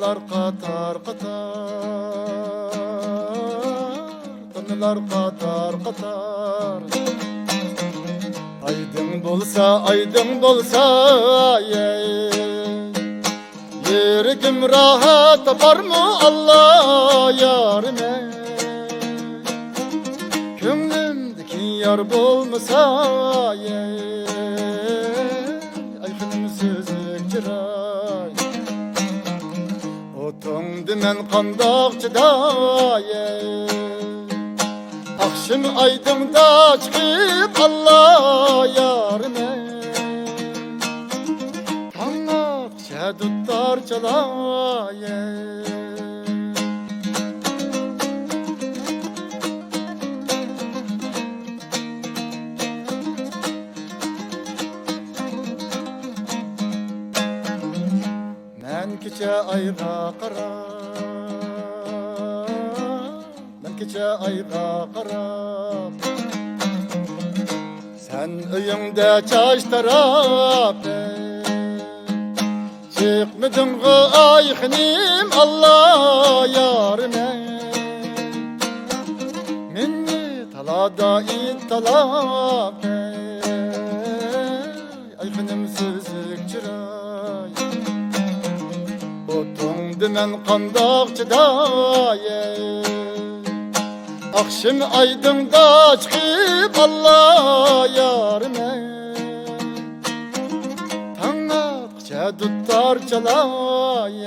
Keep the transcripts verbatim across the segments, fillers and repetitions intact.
قاتار قاتار، تۇرنىلار قاتار قاتار. ئايدىڭ بولسا، ئايدىڭ بولسا، ئەي. يۈرىكىم راھەت تاپارمۇ ئاللا يارىمەن؟ كۆڭلۈمدىكى يار بولمىسا، ئەي. ئاي خېنىم سۈزۈك چىراي، ئوتۇڭدا مەن قانداق چىداي؟ ئاخشىمى ئايدىڭدا چىقىپ ئاللا يارىمەن، تاڭ ئاتقىچە دۇتار چالاي. مەن كېچە ئايغا قاراپ، مەن كېچە ئايغا قاراپ، سەن ئۆيۈڭدە چاچ تاراپ، چىقمىدىڭغۇ ئاي خېنىم ئاللا يارىمەن، مېنى تالادا ئىت تالاپ. ئاي خېنىم سۈزۈك چىراي، ئوتۇڭدا مەن قانداق چىداي؟ ئاخشىمى ئايدىڭدا چىقىپ ئاللا يارىمەن، تاڭ ئاتقىچە دۇتار چالاي.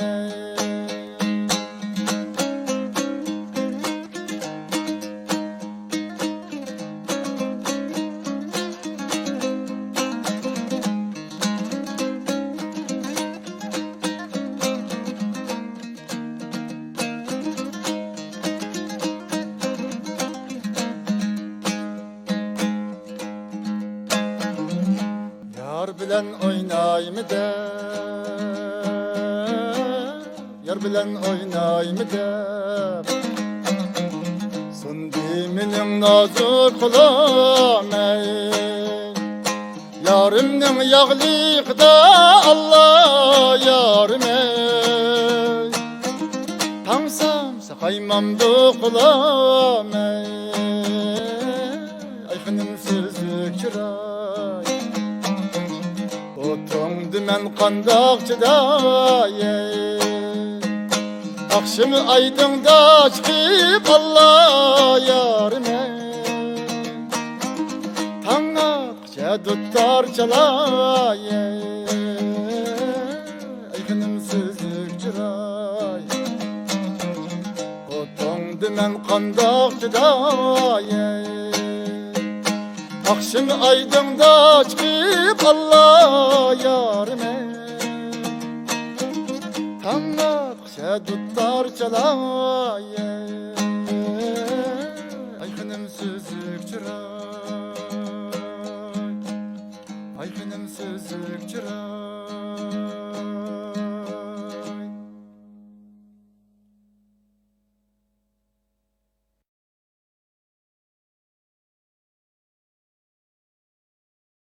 يار بىلەن ئوينايمىدى، يار بىلەن ئوينايمىدى، سۇندى مېنىڭ نازۇك قولۇم ئەي. يارىمنىڭ ياغلىقىدا ئاللا يارىم ئەي، تاڭسام ساقايمامدۇ قولۇم ئەي. ئاي خېنىم سۈزۈك چىراي، ئوتۇڭدا مەن قانداق چىداي؟ ئاخشىمى ئايدىڭدا چىقىپ ئاللا يارىم ئەي، تاڭ ئاتقىچە دۇتار چالاي. ئاي خېنىم سۈزۈك چىراي، ئوتۇڭدا مەن قانداق چىداي؟ ئاخشىمى ئايدىڭدا چىقىپ ئاللا يارىم ئەي، تاڭ ئاتقىچە دۇتار چالاي. ئاي خېنىم سۈزۈك چىراي، ئاي خېنىم سۈزۈك چىراي.